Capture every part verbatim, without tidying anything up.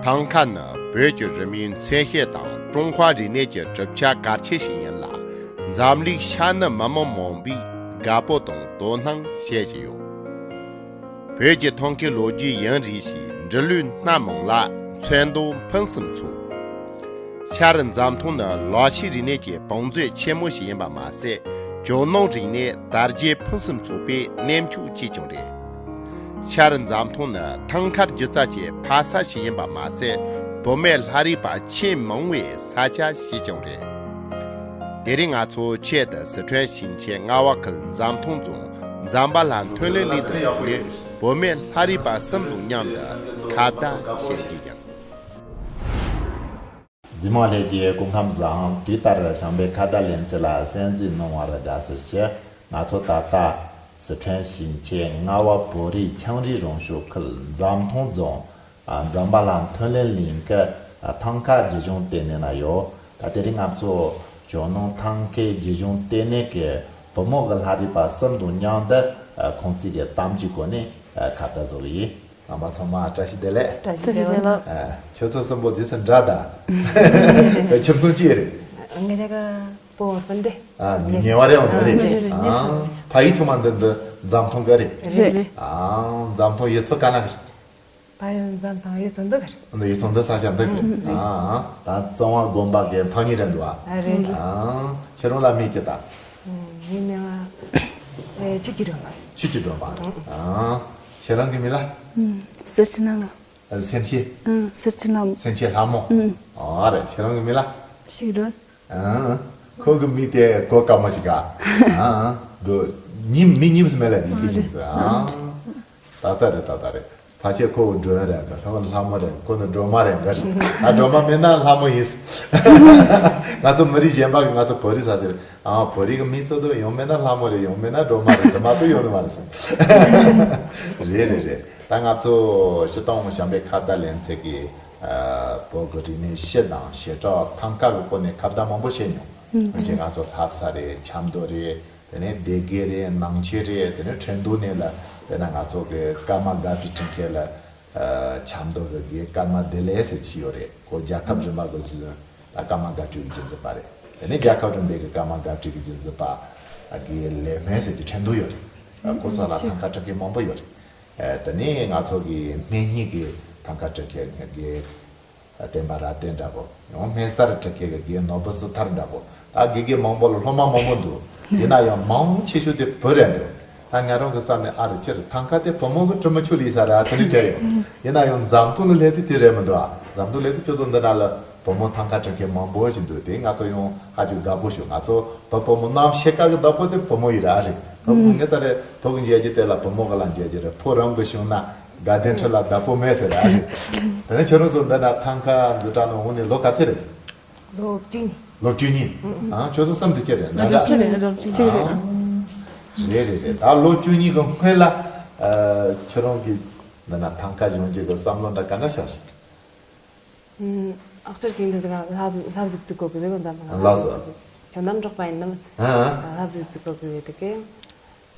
ཐང་ཀ་ནི་བོད་ཀྱི་རི་མོའི་མཚོན་བྱེད་དང་ཀྲུང་ཧྭ་རིག་གནས་ཀྱི་གྲུབ་ཆ་གལ་ཆེ་ཞིག་ཡིན་ལ། འཛམ་གླིང་ཤར་ནུབ་མི་མང་མང་པོས་དགའ་པོ་དང་དོ་སྣང་བྱེད་ཀྱི་ཡོད། བོད་ཀྱི་ཐང་ཀའི་ལོ་རྒྱུས་ཡུན་རིང་ཞིང་འབྲི་ལུགས་སྣ་མང་ལ་ཚོན་མདོག་ཕུན་སུམ་ཚོགས། ཤར་འཛམ་ཐང་ནི་ལག་ཤེས་རིག་གནས་ཀྱི་བང་མཛོད་ཆེན་མོ་ཞིག་ཡིན་པ་མ་ཟད། ཇོ་ནང་རིག་གནས་དར་རྒྱས་ཕུན་སུམ་ཚོགས་པའི་གནས་མཆོག་ཅིག་ཀྱང་རེད། ཤར་འཛམ་ཐང་ནི་ཐང་ཀ་སྒྱུ་རྩལ་གྱི་ཕ་ས་ཞིག་ཡིན་པ་མ་ཟད། བུད་མེད་ལྷ་རིས་པ་ཆེས་མང་བའི་ས་ཆ་ཞིག་ཀྱང་རེད། དེ་རིང་ང་ཚོ་ཆེད་དུ་སི་ཁྲོན་ཞིང་ཆེན་རྔ་བ་ཁུལ་འཛམ་ཐང་རྫོང་འཛམ་བྷ་ལ་མཐོ་ལེན་གླིང་དུ་སོང་ནས་བུད་མེད་ལྷ་རིས་པ་གསུམ་དང་མཉམ་དུ་ཁ་བརྡ་བྱེད་ཀྱི་ཡིན། གཟིགས་མོ་ལྷན་རྒྱས་སྐུ་ཁམས་བཟང་། དུས་ལྟར་བྱམས་པའི་ཁ་བརྡ་ལེན་ཚུལ་ལ་གསན་གཟིགས་གནང་བར་དགའ་བསུ་ཞུ། ང་ཚོ་ད་ལྟ་སི་ཁྲོན་ཞིང་ཆེན་རྔ་བ་བོད་རིགས་ཆའང་རིགས་རང་སྐྱོང་ཁུལ་འཛམ་ཐང་རྫོང་འཛམ་བྷ་ལ་མཐོ་ལེན་གླིང་གི་ཐང་ཀ་རྒྱུད་གཞུང་ལྟེ་གནས་ན་ཡོད། ད་དེ་རིང་ང་ཚོ་ཇོ་ནང་ཐང་ཀའི་རྒྱུད་གཞུང་ལྟེ་གནས་ཀྱི་བུ་མོ་གི་ལྷ་རིས་པ་གསུམ་དང་མཉམ་དུ་ཁོང་ཚོའི་གི་གཏམ་རྒྱུད་སྐོར་ནས་ཁ་བརྡ་བཟོ་གི་ཡིན། རྣམ་པ་ཚང་མ་བཀྲ་ཤིས་བདེ་ལེགས། བཀྲ་ཤིས་བདེ་ལེགས། ཨ། ཁྱོད་ཚོ་གསུམ་པོ་རྗེས་སུ་འདྲ་ད། ཁྱིམ་ཚང་གཅིག་རེད། ང་ཅག་གི་བུ་བར་སྤུན་ཟླ། ཨ། ཉེ་ཉེ་བ་རེད་འོང་རེད། ཨ། ཕ་ཡུལ་ཚང་མ་འདི་འདི་འཛམ་ཐང་གི་རེད། རེད། ཨ། འཛམ་ཐང་ཡུལ་ཚོ་ག་ན་གི་རེད། ཕ་ཡུལ་འཛམ་ཐང་ཡུལ་ཚོ་འདི་གི་རེད། འདི་ཡུལ་ཚོ་འདི་ས་ཆ་འདི་གི་རེད། ཨ། ད་གཙང་བ་དགོན་པ་གི་ཕ་ཡུལ་རེད་འདུག་ཨ། རེད། ཨ། ཁྱེད་རང་ལ་མི་གཅིག་ད། ངའི་མིང་ལ་ཆོས་ཀྱི་སྒྲོན་མ། ཆོས་ཀྱི་སྒྲོན་མ། ཨ། ཁྱེད་རང་གི་མིང་ལ། ཨུམ། གསེར་ཁྲི་ལྷ་མོ། ཨ། སེམས་བསྐྱེད། ཨུམ། གསེར་ཁྲི་ལྷ་མོ། སེམས་བསྐྱེད་ལྷ་མོ། ཨུམ། ཨ་རེད། ཁྱེད་རང་གི་མིང་ལ། ཤིག་སྒྲོན། ཨ། ཁོ་གི་མིང་དེ་གོ་དཀའ་མོ་ཞིག་ག། ཨ། འགྲོ། ཉིམ་མི་ཉིམ་སུ་མེད་ལ་མི་དེ་ཉིམ་སུ། ཨ། ད་ལྟ་རེད། ད་ལྟ་རེད། ཕལ་ཆེར་ཁོ་བོ་སྒྲོན་རེད་འདུག་ལྷ་མོ་ལྷ་མོ་རེད། ཁོ་ནི་སྒྲོལ་མ་རེད་འགའ་ཞིག་ཨ། སྒྲོལ་མ་མེད་ན་ལྷ་མོ་ཡིན། ང་ཚོ་མི་རིགས་གཞན་པ་གི་ང་ཚོ་བོད་རིགས་ས་ཟེར། ཨ། བོད་རིགས་ཀྱི་མིང་ཚོ་དུ་ཡང་མེད་ན་ལྷ་མོ་རེད། ཡང་མེད་ན་སྒྲོལ་མ་རེད། དེ་མ་གཏོགས་ཡོང་ནི་མ་རེད་ཟེར། རེད་རེད་རེད། ད་ང་ཚོ་སྤྱིར་བཏང་བྱམས་པའི་ཁ་བརྡ་ལེན་ཚད་ཀྱི། ཨ། བོད་ཀྱི་རིག་གནས་གཞས་དང་བྱེ་བྲག་ཐང་ཀ་གི་སྐོར་ནས་ཁ་བརྡ་མང་པོ་བྱས་མྱོང་། ཨུ། འོན་ཀྱང་ང་ཚོ་ལྷ་བསངས་རེད། ཆབ་མདོ་རེད། དེ་ནས་སྡེ་དགེ་རེད། ནང་ཆོས་རེད། དེ་ནས་ཁྲིན་ཏུའུ་ནས་ལ་དཔེར་ན་ང་ཚོ་གི་ཀརྨ་སྒ་སྤྲེལ་དྲུང་རྒྱས་ལ། ཨ། ཆབ་མདོ་གི་དགེ་ཀརྨ་བདེ་ལེགས་ཟེར་གྱི་ཡོད་རེད། ཁོ་རྒྱལ་ཁབ་རིམ་པ་གི་གཞི་ད་ཀརྨ་སྒ་སྤྲེལ་གྱི་རྒྱུད་འཛིན་པ་རེད། དེ་ནས་རྒྱལ་ཁབ་རིམ་པའི་གི་ཀརྨ་སྒ་སྤྲེལ་གྱི་རྒྱུད་འཛིན་པ་དགེ་ལེགས་སྨན་ཟེར་གྱི་ཁྲིན་ཏུའུ་ཡོད་རེད། ཁོ་ཚོ་ལ་ཐང་ཀ་སྤྲུལ་སྐུ་མང་པོ་ཡོད་རེད། ཨ། དེ་ནས་ང་ཚོ་གི་སྨན་གཉིས་ཀྱི་ཐང་ཀ་སྤྲུལ་སྐུ་དགེ། བསྟན་པ་རབ་བརྟན་འདྲ་པོ། ཡང་སྨན་གསར་སྤྲུལ་སྐུ་གི་དགེ་ནོར་བུ་སི་ཐར་འདྲ་པོ། ད་དགེ་རྒན་མང་པོ་ལ་སློབ་མ་མང་པོ་འདུག་ཡིན་ན་ཡང་མང་ཆེ་ཤོས་དེ་བུ་རེད་འདུག་ད་ང་རང་གི་བསམ་ནས་ཨ་རེ་སྤྱིར་ཐང་ཀ་དེ་བུ་མོ་གི་གྲུ་མོ་ཆུ་ལི་ས་རེད་ཨ་ཚ་ནི་བྲལ་ཡོད། ཡིན་ན་ཡང་འཛམ་ཐང་ལ་སླེབས་དུས་དེ་རེད་མི་འདུག་ཨ། འཛམ་ཐང་སླེབས་དུས་ཁྱོད་ཚོ་འདི་ན་ལ་བུ་མོ་ཐང་ཀ་སྤྲུལ་མཁན་མང་པོ་ཞིག་འདུག་དེ་ང་ཚོ་ཡང་ཧ་ཅང་དགའ་པོ་བྱུང་། ང་ཚོ་བུ་བུ་མོ་རྣམ་ཤེས་ཀ་གི་བདག་པོ་དེ་བུ་མོ་ཡིན་ར་རེད། བུ་མོ་ངས་ད་རེད་བུ་གི་མཇལ་རྒྱུ་དེ་ལ་བུ་མོ་ག་ལ་མཇལ་རྒྱུ་རེད། ཕོ་རང་གི་བྱུང་ན་དགའ་ལྡན་ཁྲི་ལ་བདག་པོ་མེད་ཟེར་ར་རེད། དེ་ནས་ཁྱོད་རང་ཚོ་འདི་ན་ཐང་ཀ་འཛུགས་གྲྭ་ནང་འོང་ནས་ལོ་ག་ཚོད་རེད། ལོ་བཅུ་གཉིས། ལོ་བཅུ་གཉིས། ཨ། ཁྱོད་ཚོ་སེམས་དེ་ཅི་རེད་ད་འདྲ། གཅིག་རེད། གཅིག་རེད། རེད་རེད་རེད། ད་ལོ་བཅུ་གཉིས་གི་སྔོན་ལ། ཨ། ཁྱོད་རང་གི་འདི་ན་ཐང་ཀ་གཞུང་གཅིག་གི་བསམ་བློ་འདྲ་ག་འདྲ་ཤར་སོང་། ཨུམ། ཨག་ཅར་གྱི་འདི་ཟིག་ལྷ་ལྷ་བཟོ་བརྩི་དགོས་གི་ཟེར་གོ་འདམ། ལགས་སོ། ཁྱོད་རྣམ་འབྲོག་པ་ཡིན་ནམ། ཨ། ལྷ་བཟོ་བརྩི་དགོས་གི་ཟེར་དེ་གི།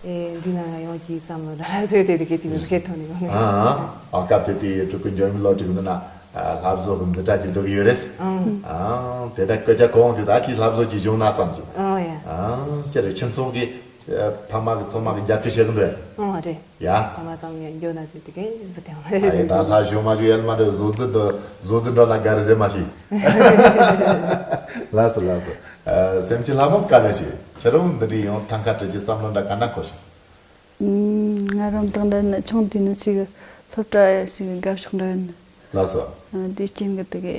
ཨེ། འདི་ན་ཡོང་གི་བསམ་བློ་ར་ཟེར་དེ་དེ་གི་དེ་ཟིག་ཐོན་ནི་གོ་ཨ། ཨ། སྐབས་དེ་དེ་ཕྲུ་གུ་འཇོན་མི་ལོ་དྲུག་འདི་ན་ལྷ་བཟོ་གི་འཛིན་གྲྭ་གཅིག་འདུག་གི་ཡོད་རེད། ཨང་། ཨ། དེ་ད་སྐད་ཆ་གོང་དེ་ད་ཅི་ལྷ་བཟོ་གཅིག་བྱུང་ན་བསམ་གི། ཨང་། ཡ། ཨ། ཅི་རེད། ཁྱིམ་ཚང་གི་ཨ། ཕ་མ་གི་ཚང་མ་གི་རྒྱབ་སྐྱོར་བྱེད་གི་འདུག་ཨང་། རེད། ཡ། ཕ་མ་ཚང་མ་འགྱོ་ན་དེ་དེ་གི་བུ་དེ་ཨ་ཡེ་ད་ལྷ་བཟོ་མ་བཟོ་ཡལ་མ་རེད། བཟོ་རྩིས་འདི་བཟོ་རྩིས་འགྲོ་ན་དགའ་རེད་ཟེར་མ་ཤེས། ལགས་སོ་ལགས་སོ། ཨ། སེམས་ཅན་ལྷ་མོ་དཀའ་ལས་ཤིག་ཁྱེད་རང་འདི་འདྲའི་ཡང་ཐང་ཀ་སྤྲུལ་རྒྱུ་བསམ་བློ་འདྲ་ག་འདྲ་འཁོར་བྱུང་། ང་རང་དང་འདྲ་ནི་ཆུང་དུས་ནས་ཅིག་སློབ་གྲྭ་ཞིག་དགའ་ཕྱོགས་འདྲ་ཡོད་ནི། ལགས་སོ། དེའི་རྐྱེན་གྱིས་དེ་གའི་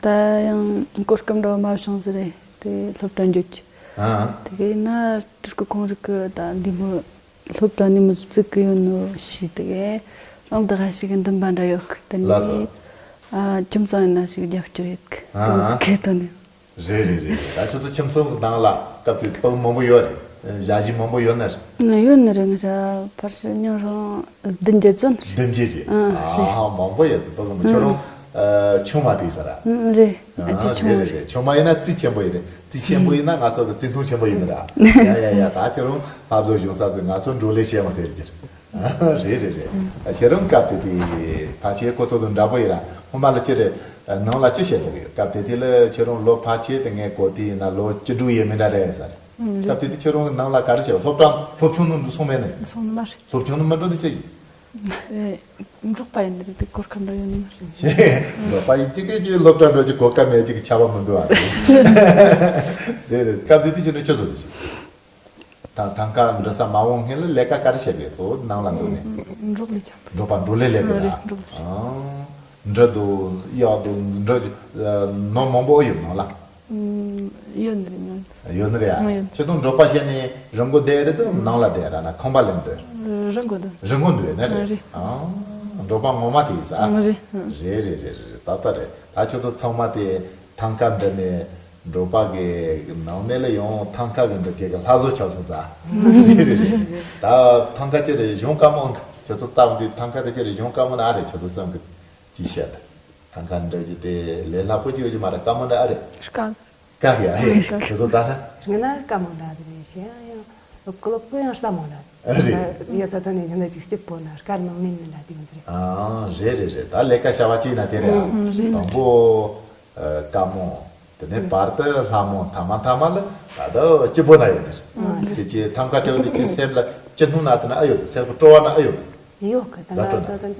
ད་ཡང་གོ་སྐབས་འདྲ་བ་མ་བྱུང་ཟེར་རེད། དེ་སློབ་གྲྭ་འགྱོ་རྒྱུ། ཨ། དེ་གའི་ན་སྤྲུལ་སྐུ་ཁོང་རིག་གི་ད་འདི་མོ་སློབ་གྲྭ་ནས་མི་བརྩི་གི་ཡོད་ནོ་ཞིག་དེ་གའི་རང་དགའ་ཞིག་གི་འདུན་པ་འདྲ་ཡོད་གི། དེ་ལགས་སོ། ནས་ཨ་ཁྱིམ་ཚང་ཡིན་ན་ཞིག་རྒྱབ་སྐྱོར་ཡོད་གི། ཨ། དེ་མོ་ཟིག་གི་དོན་ནས། རེད་རེད་རེད། ད་ཁྱོད་ཚོ་ཁྱིམ་ཚང་གི་ནང་ལ་སྐབས་དེ་ཕྲུ་གུ་མང་པོ་ཡོད་རེད། ཞ་ཡི་མང་པོ་ཡོད་ན་རེད། ཡོད་ནི་རེད། ང་ཚོ་ཕར་ཕྱིན་མཉམ་རུང་བདུན་བརྒྱད་ཙམ་རེད། བདུན་བརྒྱད་ཅིག་ཨང་། ཨ་རེད། ཧ། མང་པོ་ཡོད་ཚོ་ཕྲུ་གུ་མང་། ཁྱོད་རང་ཨ་ཆུང་མ་དེ་ས་ར། ཨང་། རེད། ཨ་ཅི་ཨ་ཆུང་རེད་མ་རེད་རེད། ཆུང་མ་ཡིན་ན་རྩིས་ཆེན་པོ་ཡིན་རེད། རྩིས་ཆེན་པོ་ཡིན་ན་ང་ཚོ་གི་རྩིས་མཐོང་ཆེན་པོ་ཡིན་ནི་ར། ཡ་ཡ་ཡ། ད་ཁྱོད་རང་ལྷ་བཟོ་བྱུང་ས་ཚོ་ང་ཚོ་འགྲོ་ལས་བྱེད་མ་ཟེར་གྱི་རེད། རེད་རེད་རེད། ཁྱེད་རང་སྐབས་དེ་དུས་ཕལ་ཆེར་ཁོ་ཚོ་དང་འདྲ་པོ་ཡིན་ལ། སྔོན་མ་ལ་ཅི་རེད། ནང་ལ་ཅི་བཤད་འདུག་ཡོད། སྐབས་དེ་དུས་ལ་ཁྱེད་རང་ལོ་ཕལ་ཆེར་དེ་ངས་གོ་དུས་ཡིན་ན་ལོ་བཅུ་དྲུག་ཡས་མས་འདྲ་རེད་ཟེར། ཨང་། རེད། སྐབས་དེ་དུས་ཁྱེད་རང་གི་ནང་ལ་ག་རེ་བྱས། སློབ་གྲྭ་སློབ་ཆུང་ནང་འགྲོ་སོང་མེད་ནས། སོང་མ་རེད། སློབ་ཆུང་ནང་མ་འགྲོ་དེ་ཅི་ཡིན། དེ་འབྲོག་པ་ཡིན་ནི་རེད། དེ་གོ་སྐབས་འདྲ་ཡོད་ནི་མ་རེད། འབྲོག་པ་ཡིན་གཅིག་གིས་ཀྱི་སློབ་གྲྭ་འགྲོ་གི་གོ་སྐབས་མེད་གཅིག་གི་ཆ་བ་མི་འདུག་ཨ། རེད་རེད། སྐབས་དེ་དུས་ཁྱེད་རང་ཆུ་ཚོད་དུ་ཞིག་ཐང་ཐང་ཀ་འདྲི་ས་མ་འོང་སྔོན་ལ་ལས་ཀ་ག་རེ་བྱེད་དགོས། གཙོ་བོ་ནང་ལ་འདུག་ནས། འབྲོག་ལས་བྱ། འབྲོག་པ་འབྲོག་ལས་ལས་ཀ་རེད། ཨང་། འབྲོག་ལས། ཨང་། འབྲི་འདུག་གཡག་འདུག་འབྲི། ནོར་མང་པོ་ཡོད་ནང་ལ། ཨང་། ཡོད་ནི་རེད། ཡོད་ནི་རེད་ཨ། ཡོད། ཁྱེད་ཚོ་འབྲོག་པ་བྱས་ནས་རི་མགོ་བསྡད་རེད་དམ་ནང་ལ་བསྡད་ར་ན་ཁང་པ་ལེན་འདུག་རི་མགོ་འདུག་རི་མགོ་འདུག་ནི་རེད། རེད། ཨང་། འབྲོག་པ་ངོ་མ་དེ་ཡིན་ས། རེད། རེད་རེད་རེད་རེད། ཏག་ཏག་རེད། ད་ཁྱོད་ཚོ་ཚང་མ་དེ་ཐང་ཀ་འདི་ནས་འབྲོག་པ་གི་ནང་ནས་ལ་ཡང་ཐང་ཀ་གི་འདི་གས་གི་ལྷ་བཟོ་ཆགས་སོང་ཙང་། རེད་རེད་རེད། ད་ཐང་ཀ་ཅི་རེད། གཞུང་དཀའ་མོ། ཁྱོད་ཚོ་ལྟ་བུ་འདི་ཐང་ཀ་དེ་ཅི་རེད། གཞུང་དཀའ་མོ་ན་ཨ་རེད། ཁྱོད་ཚོ་བསམ་གི་ཅི་བཤད་ད། ཐང་ཀ་འདྲ་གི་དེ་ལས་སླ་པོ་ཅི་ཡོད་ཀྱི་མ་རེད། དཀའ་མོ་འདྲ་ཨ་རེད། དཀའ། དཀའ་གི་ཨ་རེད། ཁྱོད་ཚོ་ད་ན། ང་ན་དཀའ་མོ་འདྲ་དེ་རེད་ཤེས་ཡང་། ཀློག་པོ་ཡང་སླ་མོ་འདྲ། རེད། ཡ་ད་ད་ནས་ཉི་མ་ཅིག་སྐྱིད་པོ་ན་དཀའ་ནང་མིན་མིན་ལ་དེ་ཡོང་གི་རེད། ཨང་། རེད་རེད་རེད། ད་ལས་ཀ་བྱ་བ་ཅིག་ན་དེ་རེད་ཨ། ཨང་། རེད། དང་པོ་ཨ་དཀའ་མོ། དེ་ནས་བར་དུ་སླ་མོ། ཐ་མ་ཐ་མ་ལ་ད་ལྟ་སྐྱིད་པོ་ན་ཡོད་དེ་རེད། ཨང་། དེ་ཅི་ཐང་ཀ་སྤྲེའུ་དེ་ཅི་སེམས་ལ་ཅི་སྣང་ན་དེ་ན་ཨ་ཡོད། སེམས་ཀྱི་སྤྲོ་བ་ན་ཨ་ཡོད། ཡོད་གི་ད་ལ་ད་ད་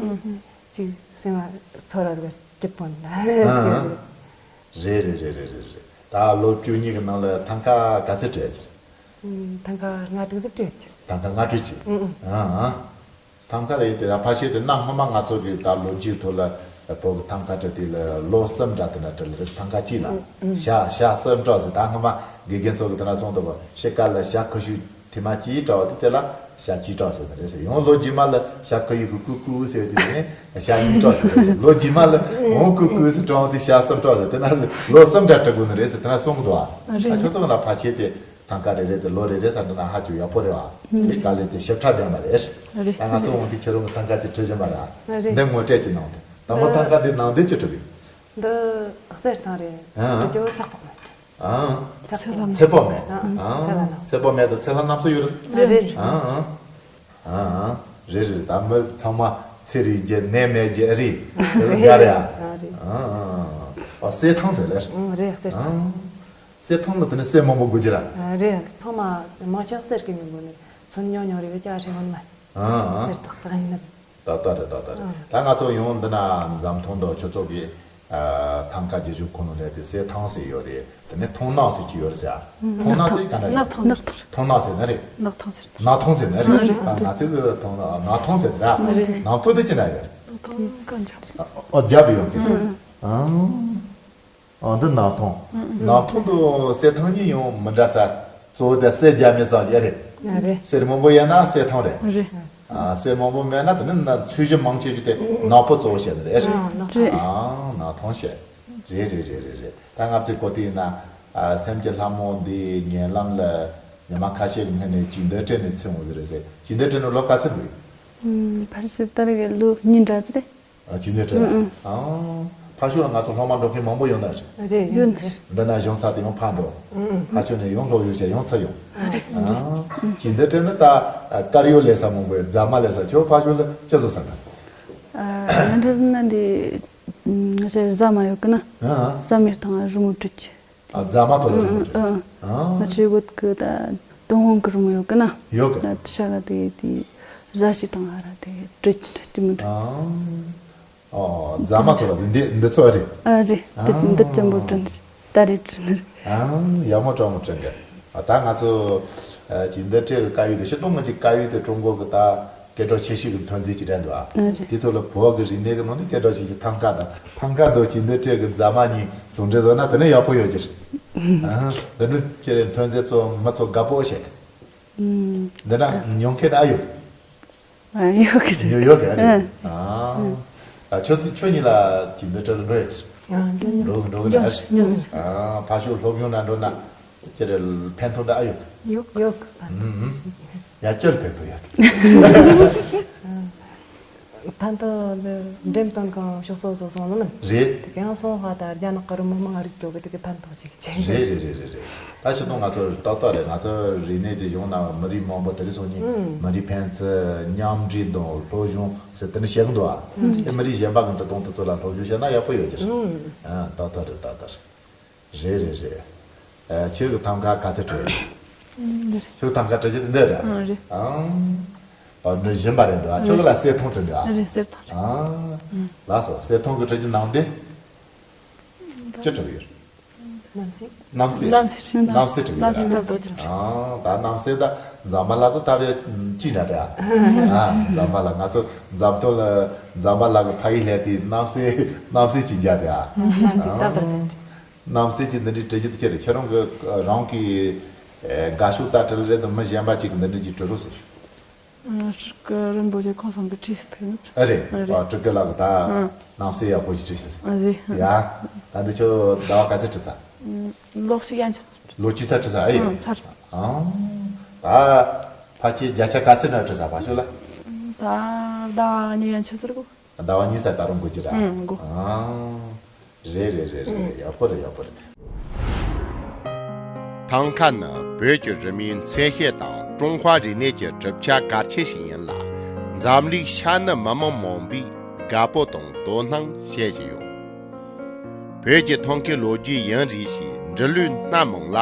ཅི་ཅིག་སེམས་ལ་ཚོར་བ་ཟེར་སྐྱིད་པོ་ན། ཨང་། རེད་རེད་རེད་རེད་རེད། ད་ལོ་བཅུ་གཉིས་ཀྱི་ནང་ལ་ཐང་ཀ་ག་ཚོད་སྤྲད་ཀྱི་རེད། ཐང་ཀ་ལྔ་དྲུག་ཙམ་སྤྲད་ཀྱི། ཐང་ཀ་ལྔ་དྲུག་ཅིག་ཨང་ཨང་། ཐང་ཀ་རེད་དེ་ལ་ཕལ་ཆེར་དེ་གནའ་སྔ་མ་ང་ཚོ་གི་ད་ལོ་རྒྱུས་ཐོག་ལ་བོད་ཀྱི་ཐང་ཀ་སྤྲད་དེ་ལ་ལོ་གསུམ་འདྲ་དེ་འདྲ་སྤྲད་ལ་རེད། ཐང་ཀ་གཅིག་ལ་ཞག་ཞག་གསུམ་སྤྲད་ཟེར། ད་སྔ་མ་དགེ་རྒན་ཚོ་གི་དེ་འདྲ་གསུངས་འདུག་གོ། ཕྱི་དཀར་ལ་ཞག་ཁ་ཤས་ཐེངས་མ་གཅིག་སྤྲད་པ་དེ་དེ་ལ་ཞག་གཅིག་སྤྲད་ཟེར་ནི་རེད་ཟེར། ཡང་ལོ་རྗེས་མ་ལ་ཞག་ཁ་ཡིག་གི་ཀུ་ཀུ་ཟེར་དེ་ནས་ཞག་གཉིས་སྤྲད་ཟེར་ནི་རེད་ཟེར། ལོ་རྗེས་མ་ལ་འོང་ཀུ་ཀུ་ཟེར་སྤྲད་དེ་ཞག་གསུམ་སྤྲད་ཟེར། དེ་ན་ལོ་གསུམ་འདྲ་སྤྲད་དགོས་ནི་རེད་ཟེར། དེ་ན་གསུང་གི་འདུག་ཨ། རེད། ད་ཁྱོད་ཚོ་ལ་ཕལ་ཆེར་དེ་ཐང་ཀ་རེ་རེ་དེ་ལོ་རེ་རེ་ཟེར་འདི་ན་ཧ་ཅང་ཡག་པོ་རེད་བ། དེ་དཀའ་ལས་དེ་ཞིབ་ཕྲ་ལྡན་པ་རེད། རེད། ད་ང་ཚོ་འོང་དེ་ཁྱེད་རང་གི་ཐང་ཀ་དེ་བྲིས་བཞིན་པ་རེད། རེད། འདི་ངོ་སྤྲད་ཅིག་གནང་དེ། དང་པོ་ཐང་ཀ་དེ་ནང་དེ་ཅི་བྲིས་གི། འདི་གསེར་ཐང་རེད། ཨང་། དེ་ཚོ་ཚགས་པར་མེད། ཨང་། ཚེ་ལྷ། ཚེ་དཔག་མེད། ཨང་། ཚེ་ལྷ་རྣམ། ཚེ་དཔག་མེད་དང་ཚེ་ལྷ་རྣམ་གསུམ་ཡོད་རེད། རེད། ཨང་ཨང་། ཨང་ཨང་། རེད་རེད། ད་མི་ཚང་མ་ཚེ་རིང་རྒྱུ་ནད་མེད་རྒྱུ་ཨེ་རེད། དེ་ལ་དགའ་རེད་ཨ། ཨ་རེད། ཨང་ཨང་། ཨ་གསེར་ཐང་ཟེར་ལེ། ཨང་། རེད་གསེར་ཐང་། ཨང་། གསེར་ཐང་ལ་དེ་ནས་གསེར་མང་པོ་དགོས་རྒྱུ་ར། ཨ་རེད། ཚང་མ་མང་ཆེ་བ་གསེར་གྱི་མི་དགོས་ནི། ཚོན་ཉུང་ཉུང་རེད་བས་ཀྱང་རེད་འོན་མ། ཨང་ཨང་། གསེར་ཏག་ཏག་ཡིན་ནི་རེད། ཏག་ཏག་རེད། ཏག་ཏག་རེད། ཨང་། ད་ང་ཚོ་ཡང་འདི་ན་འཛམ་ཐང་དུ་ཁྱོད་ཚོ་གི་ཨ་ཐང་ཀ་རྒྱུ་ཆ་ཁོ་ནང་ལས་དེ་གསེར་ཐང་ཟེར་ཡོད་རེད། དེ་ནས་ཐང་ནག་ཟེར་གྱི་ཡོད་རེད་ཟེར། ཨ། ཐང་ནག་ཟེར་ག་འདྲ་ཡོད། ནག་ཐང་། ནག་ཐང་། ཐང་ནག་ཟེར་ནི་རེད། ནག་ཐང་ཟེར། ནག་ཐང་ཟེར་ནི་རེད། ཨ་ང་ཚོའི་གི་ཐང་ནག་ཐང་ཟེར་ད། རེད། ནག་ཐང་དེ་ཅི་འདྲ་ཡོད། ནག་ཐང་ག་འཇབ། ཨ་ཨ་འཇབ་ཡོད་གི། ཨང་། ཨང་། ཨ་འདི་ནག་ཐང་། ཨང་། ནག་ཐང་དུ་གསེར་ཐང་གཉིས་ཡང་མི་འདྲ་ས། གཙོ་བོ་དེ་གསེར་རྒྱ་མི་ཙམ་ཡ་རེད། ཨ་རེད། གསེར་མང་པོ་ཡོད་ན་གསེར་ཐང་རེད། རེད། ཨ་གསེར་མང་པོ་མེད་ན་དེ་ནི་ན་ཚོས་གཞི་མང་ཆེ་ཤོས་དེ་ནག་པོ་གཙོ་བོ་བྱས་ནི་རེད། ཨ་ནག་ཐང་། རེད། ཨ་ནག་ཐང་བྱས། རེད་རེད་རེད་རེད་རེད། ད་ང་ཚོའི་གོ་དེ་ཡིན་ན་ཨ་སེམས་ཀྱི་ལྷ་མོ་འདིའི་ཉེ་ལམ་ལ་ཉི་མ་ཁ་ཤས་ཀྱི་སྔོན་ནས་ཇི་འདོད་སྤྲད་ནས་ཚེ་འོང་ཟེར་རེད་ཟེར། ཇི་འདོད་སྤྲད་ནས་ལོ་ག་ཚོད་འདུག་ཨུམ། ཕལ་ཆེར་ད་རེས་ཀྱི་ལོ་གཉིས་འདྲ་ཙམ་རེད། ཨ་ཇི་འདོད་སྤྲད་ལ། ཨུ་ཨུ། ཨང་། ཕ་ཤུལ་ལ་ང་ཚོ་སློབ་མ་འགྲོ་མཁན་མང་པོ་ཡོད་ན་རེད། རེད། ཡོད་ནི་རེད། འདི་ན་གཞུང་ཚབ་དེ་ཡང་ཕར་འགྲོ། ཨུ་ཨུ། ཕ་ཤུལ་ནས་ཡང་སློབ་ཡོན་བྱས་ཡང་ཚུར་ཡོང་། རེད། ཨང་། ཇི་འདོད་སྤྲད་ནི་ད་ཨ་དཀར་ཡོལ་ལས་ས་མང་པོ་ཡོད། རྫ་མ་ལས་ས། ཁྱོད་ཕ་ཤུལ་ལ་ཅི་བཟོ་ས་ན། ཨ་ང་འདྲ་ན་འདི་ང་ཚོའི་རྫ་མ་ཡོད་གི་ན། ཨང་། རྫ་མའི་སྟེང་ལ་རི་མོ་བྲིས་ཀྱི། ཨ་རྫ་མ་ཐོག་ལ་རི་མོ་བྲིས། ཨང་། ང་ཚོའི་བོད་ཀྱི་ད་ཏུན་ཧོང་གི་རི་མོ་ཡོད་གི་ན། ཡོད་གི། ད་དེ་ཤ་ག་དེ་དེ་རྫ་ཞིག་དང་ཨ་ར་དེ་བྲིས་ཀྱི་ན་དེ་མི་འདྲ། ཨང་། ཨོ་རྫ་མ་ཐོག་ལ་འདི་འདི་ཚོ་རེད། ཨ་རེད། དེ་ཨང་། འདི་བཙན་པོ་བྲིས་ནི་རེད། ད་རེད་བྲིས་ནི་རེད། ཨང་། ཡག་མོ་དྲང་མོ་བྲིས་འདུག་ཨ་ད་ང་ཚོ་ཨ་ཇི་འདོད་སྤྲད་གི་དཀར་ཡོལ་དེ་ཤི་ཏོང་ང་ཅིག་དཀར་ཡོལ་དེ་ཀྲུང་གོ་གི་ད་སྐད་གྲགས་ཆེ་ཤོས་ཀྱི་ཐོན་རྫས་ཅིག་རེད་འདུག་ཨ། ཨ་རེད། དེ་ཐོག་ལ་བོད་ཀྱི་རིག་གནས་ཀྱི་ནང་ནས་སྐད་གྲགས་ཆེ་ཤོས་ཐང་ཀ་དང་། ཐང་ཀ་དང་ཇི་འདོད་སྤྲད་གི་རྫ་མ་གཉིས་ཟུང་འབྲེལ་བཟོ་ན་དེ་ནས་ཡག་པོ་ཡོད་ཀྱི་རེད། ཨ་འདི་འདྲ་ཁྱེད་རའི་ཐོན་རྫས་ཚོ་མི་ཚོ་དགའ་པོ་བྱེད། ཨུམ། འདི་འདྲ་ཉོ་མཁན་ཨ་ཡོད། ཨ་ཡོད་གི་རེད། ཉོ་ཡོད་གི་རེད། ཨ། ཨ་ཁྱོད་ཚོ་ཁྱོད་གཉིས་ལ་ཇི་འདོད་སྤྲད་ལ་འགྲོ་ཡོད་ཀྱི་རེད། ཨ་འགྲོ་ཡོད། འགྲོ་གི་འགྲོ་གི་རེད། ཨ་ཕ་ཤུལ་སློབ་སྦྱོང་ན་འགྲོ་ན། ཁྱེད་རའི་ཕན་ཐོགས་འདྲ་ཨ་ཡོད། ཡོད་ཡོད། ཨུམ་ཨུམ། ཡ་ཅི་ལ་ཕན་ཐོགས་ཡོད། ཕན་ཐོགས་འདི་འགྲེམས་སྟོན་ཁང་ཕྱོགས་སོ་སོ་སོང་ནི་མིན། རེད། དེ་གང་སོང་ཧ་ད་རྒྱ་ནག་གི་རི་མོ་མང་རིག་ཅོ་གི་དེ་གི་ཕན་ཐོགས་ཤིག་ཆེ། རེད་རེད་རེད་རེད་རེད། ད་ཕྱི་དོན་ང་ཚོ་ཏག་ཏག་རེད། ང་ཚོ་རིག་གནས་དེ་གཞུང་ན་མི་རིགས་མང་པོ་དེ་རིགས་སོང་ནི་མི་རིགས་ཕན་ཚུན་མཉམ་འབྲེལ་དང་སློབ་སྦྱོང་ཟེར་དེ་ནི་བཤད་གི་འདུག་ཨ། དེ་མི་རིགས་གཞན་པ་གི་འབྲི་སྟངས་དེ་ཚོ་ལ་སློབ་སྦྱོང་བྱས་ན་ཡག་པོ་ཡོད་ཀྱི་རེད། ཨ་ཏག་ཏག་རེད་ཏག་ཏག་རེད། རེད་རེད་རེད། ཨ་ཁྱོད་ཀྱི་ཐང་ཀ་ག་ཚོད་བྲིས། ཨ་འདི་རེད། ཁྱོད་ཐང་ཀ་བྲིས་རྒྱུ་དེ་འདི་རེད། ཨ་རེད། ཨང་། ཨ་འདི་བཞིན་པ་རེད་འདུག་ཨ། ཁྱོད་ཀྱི་ལ་གསེར་ཐང་བྲིས་འདུག་ཨ། ཨ་རེད་གསེར་ཐང་རེད། ཨང་། ལགས་སོ་གསེར་ཐང་གི་བྲིས་རྒྱུ་ནང་དེ། ཅི་བྲིས་ཡོད། གནམ་སའི། གནམ་སའི། གནམ་སའི། གནམ་སའི་བྲིས་ཡོད། གནམ་སའི་ལྟ་བུ་བྲིས། ཨང་ད་གནམ་སའི་ད་འཛམ་བུ་གླིང་ཚོ་ལྟ་བུ་ཅི་འདྲ་རེད་ཨ། ཨ་འཛམ་བུ་གླིང་ང་ཚོ་འཛམ་ཐང་ལ་འཛམ་བུ་གླིང་གི་ཕ་ཡུལ་ལས་དེ་གནམ་སའི་གནམ་སའི་ཅི་འཇའ་དེ་ཨ། གནམ་སའི་ལྟ་བུ་བྲིས། གནམ་སའི་ཅི་འདི་འདྲའི་བྲིས་རྒྱུ་དེ་ཁྱེད་རེད། ཁྱེད་རང་གི་རང་གི་དགའ་ཤོས་ལྟ་བྲིས་རེད་དམ་མི་གཞན་པ་ཅིག་གི་འདི་འདྲའི་ཅིག་བྲིས་རོགས་ཟེར། ཨ་སྤྲུལ་སྐུ་རིན་པོ་ཆེ་ཁོང་ཚང་གི་བྲིས་སུ་ཐུག་ནི། ཨ་རེད། ཨ་རེད། ཨ་སྤྲུལ་སྐུ་ལགས་ཀྱི་ད་གནམ་སའི་ཡག་པོ་ཞིག་བྲིས་ཤག་ཟེར། ཨ་རེད། ཡ། ད་འདི་ཁྱོད་ཟླ་བ་ག་ཚོད་བྲིས་ས། ཨ་ལོ་གཅིག་ཡན་ཆད། ལོ་གཅིག་ཚར་བྲིས་ས་ཨེ་ཡོད། ཨ་ཚར་སོང་། ཨང་། ད་ཕལ་ཆེར་བརྒྱ་ཆ་ག་ཚོད་ན་བྲིས་ས་ཕ་ཤོད་ལ། ད་ཟླ་བ་གཉིས་ཡན་ཆད་ཟེར་གོ། ཟླ་བ་གཉིས་ས་ད་རུང་འགོར་གྱི་ར། ཨང་འགོར། ཨང་། རེད་རེད་རེད་རེད་རེད། ཡག་པོ་རེད་ཡག་པོ་རེད། ཐང་ཀ་ནི་བོད་ཀྱི་རི་མོའི་མཚོན་བྱེད་དང་ཀྲུང་ཧྭ་རིག་གནས་ཀྱི་གྲུབ་ཆ་གལ་ཆེ་ཞིག་ཡིན་ལ། འཛམ་གླིང་ཤར་ནུབ་མི་མང་མང་པོས་དགའ་སྤོབས་དང་དོ་སྣང་བྱེད་བཞིན་ཡོད། བོད་ཀྱི་ཐང་ཀའི་ལོ་རྒྱུས་ཡུན་རིང་ཞིང་འབྲི་ལུགས་སྣ་མང་ལ་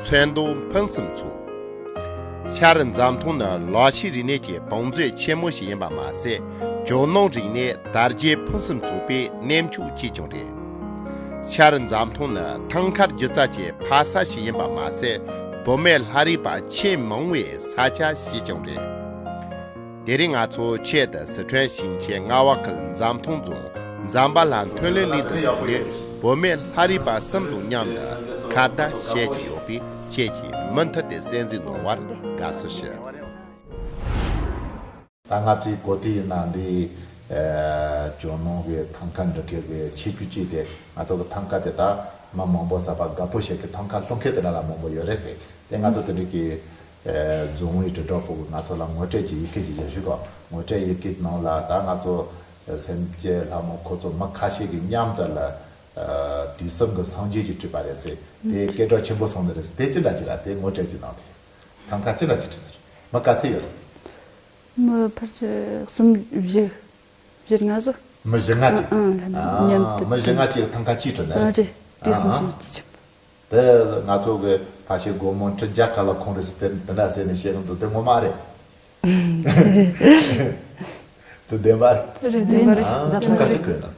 ཚོན་མདོག་ཕུན་སུམ་ཚོགས། ཤར་འཛམ་ཐང་ནི་ལ་ཕྱིའི་རིག་གནས་ཀྱི་བང་མཛོད་ཆེན་མོ་ཞིག་ཡིན་པ་མ་ཟད། ཇོ་ནང་རིག་གནས་དར་རྒྱས་ཕུན་སུམ་ཚོགས་པའི་གནས་མཆོག་ཅིག་ཀྱང་རེད། ཤར་འཛམ་ཐང་ནི་ཐང་ཀ་སྒྱུ་རྩལ་གྱི་ཕ་ས་ཞིག་ཡིན་པ་མ་ཟད། བུད་མེད་ལྷ་རིས་པ་ཆེས་མང་བའི་ས་ཆ་ཞིག་ཀྱང་རེད། དེ་རིང་ང་ཚོ་ཆེད་དུ་སི་ཁྲོན་ཞིང་ཆེན་རྔ་བ་ཁུལ་འཛམ་ཐང་རྫོང་འཛམ་བུ་གླིང་ཐོན་ལས་གླིང་དུ་སོང་ནས་བུད་མེད་ལྷ་རིས་པ་གསུམ་དང་མཉམ་དུ་ཁ་བརྡ་བྱེད་ཀྱི་ཡོད་པས། ཁྱེད་ཀྱིས་མུ་མཐུད་དེ་གསན་གཟིགས་གནང་བར་དགའ་བསུ་ཞུ། ད་ང་ཚོའི་གོ་དེ་ཡིན་ན་འདི་ཨ་ཇོ་ནང་གི་ཐང་ཀ་འབྲི་མཁན་གྱི་ཁྱད་ཆོས་ཅིག་དེ། ང་ཚོ་གི་ཐང་ཀ་དེ་ད་མི་མང་པོ་ཟ་བ་དགའ་པོ་བྱེད་ཀྱི་ཐང་ཀ་སློང་མཁན་དེ་འདྲ་ལ་མང་པོ་ཡོད་རེད་ཟེར། དེ་ང་ཚོ་དེ་འདྲ་གི་ཨ་རྫོང་བའི་དྲིལ་བསྒྲགས་པོ་གི་ང་ཚོ་ལ་ངོ་སྤྲོད་ཀྱི་ཡི་གེ་ཅིག་བཞག་ཞུ་གོ། ངོ་སྤྲོད་ཡི་གེ་ནང་ལ་ད་ང་ཚོ་སེམས་བསྐྱེད་ལྷ་མོ་ཁོ་ཚོ་མི་ཁ་ཤས་ཀྱི་མཉམ་དུ་ལ་ཨ་དུས་གསུམ་གྱི་སངས་རྒྱས་ཀྱི་སྤྲུལ་པ་རེད་ཟེར། དེ་སྐད་གྲགས་ཆེན་པོ་སོང་ནི་རེད་ཟེར། དེ་ཅི་འདྲ་ཅིག་ར། དེ་ངོ་སྤྲོད་ཀྱི་ནང་དེ་ཐང་ཀ་ཅི་འདྲ་ཅིག་བྲིས་ཟེར། མི་ག་ཚད་ཡོད་རེད། མི་ཕལ་ཆེར་གསུམ་བཞི། བཞི་ལྔ་ཟིག་མི་བཞི་ལྔ་ཅིག་ཨ་ཨ་མཉམ་དུ་མི་བཞི་ལྔ་ཅིག་ཐང་ཀ་གཅིག་བྲིས་ནི་ཨ་རེད། རེད། དེ་གསུམ་ཨ་བཞི་ལྔ་ཅིག་ཆེན་པོ། དེ་ང་ཚོ་གི་ཕལ་ཆེར་སྒོར་མོ་ཁྲི་བརྒྱ་ཁ་ལ་ཁོང་རེད་ཟེར་དེ་འདི་འདྲ་ཟེར་ནས་བཤད་གི་འདུག་དེ་ངོ་མ་རེད། དེ་བདེན་པ་རེད། རེད་བདེན་པ་རེད། ཨ་ཐང་ཀ་གཅིག་བྲིས་ནི།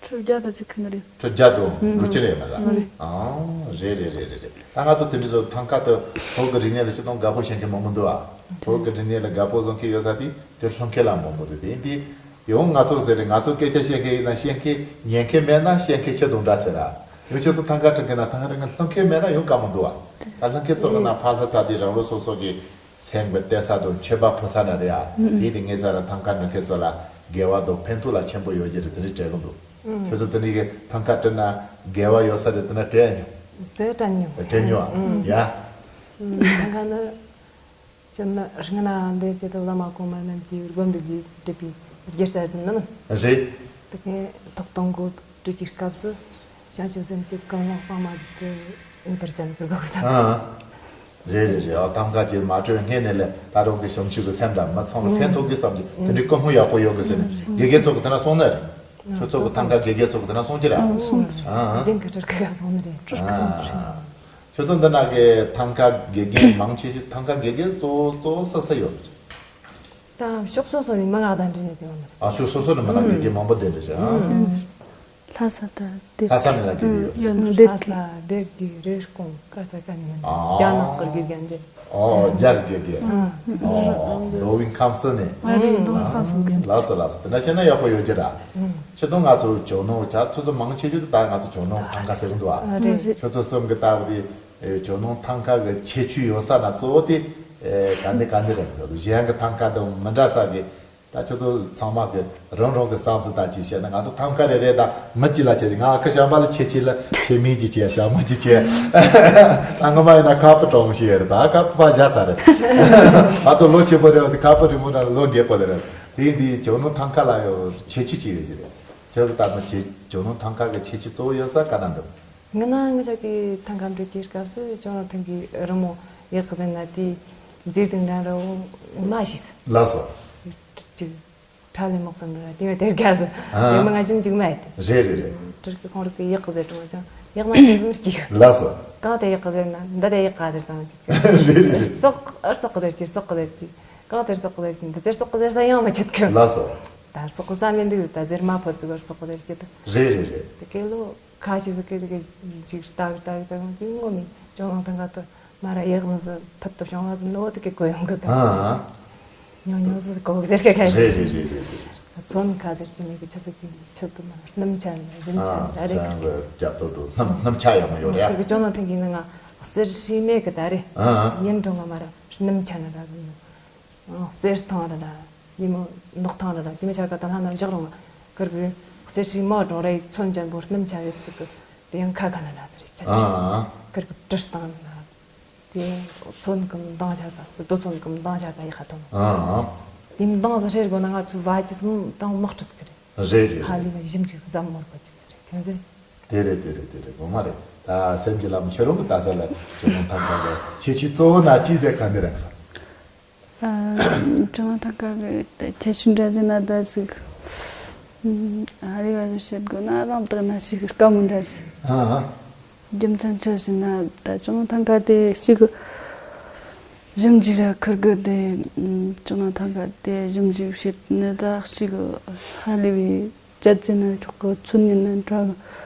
ཁྲི་བརྒྱ་དང་གཅིག་ཁུ་ནི་རེད། ཁྲི་བརྒྱ་དང་དགུ་བཅུ་རེད་མ་རེད། ཨང་རེད་རེད་རེད་རེད་རེད། ད་ང་ཚོ་དེ་འདྲ་ཚོ་ཐང་ཀ་དེ་བོད་ཀྱི་རིག་གནས་ལ་སྤྱིར་བཏང་དགའ་པོ་བྱེད་མཁན་མང་པོ་འདུག་ཨ། བོད་ཀྱི་རིག་གནས་ལ་དགའ་པོ་བཟོ་མཁན་ཡོད་ས་དེ་དེ་སློང་མཁན་ལ་མང་པོ་འདུག་དེ་ཡིན་དུས་ཡང་ང་ཚོ་ཟེར་རེད། ང་ཚོ་སྐད་ཆ་བཤད་མཁན་ཡིན་ན་བཤད་མཁན་ཉན་མཁན་མེད་ན་བཤད་མཁན་ཆི་འདྲ་ཟེར་ར། ཡང་ཁྱོད་ཚོ་ཐང་ཀ་འབྲི་མཁན་ན་ཐང་ཀ་འབྲི་མཁན་སློང་མཁན་མེད་ན་ཡང་དགའ་མོ་འདུག་ཨ། ད་སློང་མཁན་ཚོ་གི་ནང་ཕར་ལྷོད་ཚར་དུས་རང་ལོ་སོ་སོ་གི་སེམས་ཀྱི་གཏད་ས་དང་མཆོད་པ་ཕུལ་ས་ན་རེད་ཨ། དེ་དེ་ངེད་ཚ་ལ་ཐང་ཀ་འབྲི་མཁན་ཚོ་ལ་དགེ་བ་དང་ཕན་ཐོགས་ལ་ཆེན་པོ་ཡོད་རྒྱུ་རེད། དེ་འདྲ་དྲན་གི་འདུག་ཁྱོད་ཚོ་དེ་འདྲ་གི་ཐང་ཀ་བྲིས་ན་དགེ་བ་ཡོད་ས་རེད། དེ་འདྲ་དྲན་མྱོང་། དེ་དྲན་མྱོང་། དྲན་མྱོང་ཨ། ཡ། ཐང་ཀ་ནི་ཁྱོད་ནི་རིག་གནས་འདི་ཅི་ལྟ་བུ་བླ་མ་གོང་མ་རྣམས་ཀྱིས་དགོན་སྡེ་བརྒྱུད་བྲིས་པའི་སྒྱུ་རྩལ་ཅན་ནི་མིན། རེད། དེ་ངས་ཐོག་དང་པོ་བྲིས་ཀྱི་སྐབས་སུ་བྱང་ཆུབ་སེམས་ཀྱི་ཀུན་སློང་གཙང་མ་དེ་ངེས་པར་ཅན་དགོས་གོ་བསམ། ཨ། རེད་རེད་རེད། ཨ་ཐང་ཀ་ཅིག་མ་བྲིས་སྔོན་ནས་ལས་ད་རུང་གི་བྱང་ཆུབ་ཀྱི་སེམས་དང་མི་ཚང་ལ་ཕན་ཐོགས་ཀྱི་བསམ་གྱི་དེ་འདྲའི་ཀུན་སློང་ཡག་པོ་ཡོད་གི་ཟེར་ནས་དགེ་རྒན་ཚོ་གི་དེ་འདྲ་གསུངས་ནི་རེད། ཁྱོད་ཚོ་གི་ཐང་ཀ་དགེ་རྒན་ཚོ་གི་དེ་འདྲ་གསུངས་ཀྱི་རེད། ཨ་གསུངས་ཀྱི་རེད། ཨ་ཨ། དགེ་རྒན་གི་སྤྲུལ་སྐུ་ག་གསུངས་ནི་རེད། སྤྲུལ་སྐུ་གསུངས་ཀྱི་རེད། ཨ་ཨ། ཁྱོད་ཚོ་འདི་ན་གི་ཐང་ཀ་དགེ་རྒན་མང་ཆེ་ཤོས་ཐང་ཀ་དགེ་རྒན་གཙོ་བོ་གཙོ་བོ་སུ་སུ་ཡོད་རེད། ད་ཕྱོགས་སོ་སོ་ནས་མི་ང་དང་འདྲེས་ནས་དེ་བ་ནི་རེད། ཨ་ཕྱོགས་སོ་སོ་ནས་མི་ང་དགེ་རྒན་མང་པོ་བསྡད་འདྲ་བྱས་ཨ། ལྷ་ས་དང་དེ། ལྷ་ས་ནས་ལ་དགེ་རྒན་ཡོད། ཡོད་ནི་ལྷ་ས་སྡེ་དགེ་རེབ་གོང་ག་ས་ག་ནས་ཡོད་ནི། ཨ། རྒྱ་ནག་གི་དགེ་རྒན་འདྲེས། ཨོ་རྒྱ་གི་དགེ་རྒན། ཨོ་མདོ་དབུས་ཁམས་གསུམ་ནས། ཨ་རེད། མདོ་དབུས་ཁམས་གསུམ་གི། ལགས་སོ་ལགས་སོ། དེ་འདྲ་བྱས་ན་ཡག་པོ་ཡོད་ཀྱི་ར། ཕྱི་དོན་ང་ཚོ་ཇོ་ནང་ཁྱེད་ཚོ་ཚོ་མང་ཆེ་ཤོས་དེ་ད་ང་ཚོ་ཇོ་ནང་ཐང་ཀ་ཟེར་གི་འདུག་ཨ། ཨ་རེད། ཁྱོད་ཚོ་གསུམ་གི་ལྟ་བུ་དེ་ཨེ་ཇོ་ནང་ཐང་ཀ་གི་ཁྱད་ཆོས་ཡོད་ས་ན་གཙོ་བོ་དེ་ཨེ་ག་འདི་ག་འདི་རེད་ཟེར་གཞན་གི་ཐང་ཀ་དང་མི་འདྲ་ས་གི། ད་ཁྱོད་ཚོ་ཚང་མ་གི་རང་རང་གི་བསམ་ཚུལ་ད་ཅིག་བཤད་ན་ང་ཚོ་ཐང་ཀ་རེ་རེ་ད་མི་གཅིག་ལ་ཁྱེད་ང་ཁ་ཤམ་པ་ལ་ཁྱེད་གཅིག་ལ་ཁྱེད་མིང་གཅིག་བྱས་ཤ་མོ་གཅིག་བྱས། ད་ངོ་མ་ཡིན་ན་ཁ་སྤུ་གྲོང་ཞིག་རེད། ད་ཁ་སྤུ་པ་བཞག་ཚར་རེད། ད་དུང་ལོ་ཆེན་པོ་རེད་བ། དེ་ཁ་སྤུ་རིང་པོ་ན་ལོ་རྒས་པོ་དེ་རེད། དེ་འདི་ཇོ་ནང་ཐང་ཁ་ལ་ཡང་ཁྱད་ཆོས་ཅིག་ཡོད་ཀྱི་རེད། ཁྱེད་ཀྱི་ལྟ་ན་ཁྱེད་ཇོ་ནང་ཐང་ཁ་གི་ཁྱད་ཆོས་གཙོ་བོ་ཡོད་ས་ག་ན་འདུག་ང་ན་ང་ཅག་གི་ཐང་ཁ་འགྲོ་གྱི་སྐབས་སུ་ཇོ་ནང་ཐང་གི་རི་མོ་ཡག་གི་ཟེར་ན་དེ་མཛེས་སྡུག་འདྲ་འདྲ་བོ་མ་ཤེས་སོ། ལགས་སོ། ཅིག་ཁྲ་ལེ་མོག་ཙམ་རེད་དེ་བས་དེར་དགའ་ཟེར། ཨ། ཡོད་མ་ང་ཞིམ་འཇུག་མ་ཡེད། རེད་རེད་རེད། ཏྲིར་གི་ཁོང་རིག་གི་ཡག་གི་ཟེར་དྲང་ཅང་ཡག་མ་ཆེ་ཟུམ་སྐྱིད། ལགས་སོ། གང་དེ་ཡག་གི་ཟེར་ན་འདི་དེ་ཡག་ག་ཟེར་དང་ཅིག་རེད་རེད་རེད། སོག་ཨར་སོག་གི་ཟེར་གྱི་སོག་གི་ཟེར་གྱི། གང་དེར་སོག་གི་ཟེར་གྱི་འདི་དེར་སོག་གི་ཟེར་ས་ཡང་མ་ཆད་གི། ལགས་སོ། ད་སོག་གི་ས་མི་འདུག་ད་ཟེར་མ་ཕོ་ཙི་བར་སོག་གི་ཟེར་གྱི་ད། རེད་རེད་རེད། དེ་གི་ལོ། ཁ་ཤས་ཟིག་གིས་དེ་གི་ཅིག་ལྟ་གི་ལྟ་གི་ལྟ་གི་དེ་ངོ་མི་ཅོ་ནང་ཐང་ག་ཏུ་མ་ར་ཡག་ནི་ཟི་ཕུད་དུ་བྱུང་བ་ཟི་ནོ་དེ་གི་གོ་ཡོང་གི་ད། ཨ། ཉོ་ཉོ་ཟི་གོ་གི་ཟེར་གི་ག་རེད་རེད་རེད་རེད་རེད། ཚོན་ཁ་ཟེར་གི་མི་གི་ཆི་ཟིག་གི་ཆི་དུ་མ་སྣུམ་ཆ་ནི་ར་ཞིམ་ཆ་ནི་ར་རེད་གི། ཅང་གི་རྒྱབ་ཏུ་དུ་སྣུམ་སྣུམ་ཆ་ཡོད་མ་ཡོད་རེད། དེ་གི་ཅོ་ནང་ཐང་གི་ནི་ང་གསེར་ཧྲིལ་མེད་གི་ད་རེད། ཨ། ཉིན་གྲོ་ང་མ་ར་སྣུམ་ཆ་ནི་ར་ཟི་ནོ། གསེར་ཐང་རེད་ལ། ཉིན་མོ་ནག་ཐང་རེད་ལ་དེ་མི་ཆ་ག་ད་ལྷ་ན་བཞག་རུང་། ཁིར་གི་གསེར་ཧྲིལ་མོ་གྲོང་རེ་ཚོན་ཅན་པོ་སྣུམ་ཆ་ཡོད་ཚིག་གི་དེ་ཡང་ཁ་ཁ་ན་ལ་ཟེར་ཁྱད་ཆོས། ཨ། ཁིར་གི་གྲི་སྟངས་རེད་ལ། དེ་ཚོན་གི་མདངས་ཆ་ག་རྡོ་ཚོན་གི་མདངས་ཆ་ག་ཡག་ཐོན། ཨ། དེ་མདངས་ཟེར་ཧྲེར་དགོས་ན་ང་ཚོའི་བ་ཅི་སམ་དང་དམག་ཁྲིད་གི་རེད། རེད་རེད་ཧ་ལས་པ་ཞིམ་ཅིག་འཛམ་མོར་གོ་ཅི་ཟེར་དེ་ཟེར། དེ་རེད་དེ་རེད་དེ་རེད་ངོ་མ་རེད། ད་སེམས་ཀྱི་ལམ་ཁྱོད་རང་གི་ལྟ་ས་ལ་ཁྱོད་རང་ཐང་ག་གི་ཁྱད་ཆོས་གཙོ་བོ་ན་ཅི་ཟེར་ག་འདི་རེད་ས། ཨ། ཀྲུང་དབྱང་ཐང་ག་གི་ཁྱད་ཆོས་འདྲ་ཟེར་ན་ད་ཟིག་ཨ་རེ་བ་ཟིག་བཤད་དགོས་ན་རང་དག་ན་ཞིག་དཀའ་མོ་འདྲ་ཟིག་ཨ། རྒྱུ་མཚན་ཆི་ཟེར་ན་ད་ཀྲུང་དབྱང་ཐང་ག་དེ་གཅིག་གི་ཞིམ་འཇུག་ར་ཁུར་གི་དེ་ཀྲུང་དབྱང་ཐང་ག་དེ་ཞིམ་འཇུག་བྱེད་ནི་ད་གཅིག་གི་ཧ་ལས་པའི་ཅད་ཅེ་ན་ཆོག་གི་ཚུན་ཉིན་ན་འདྲ་གི་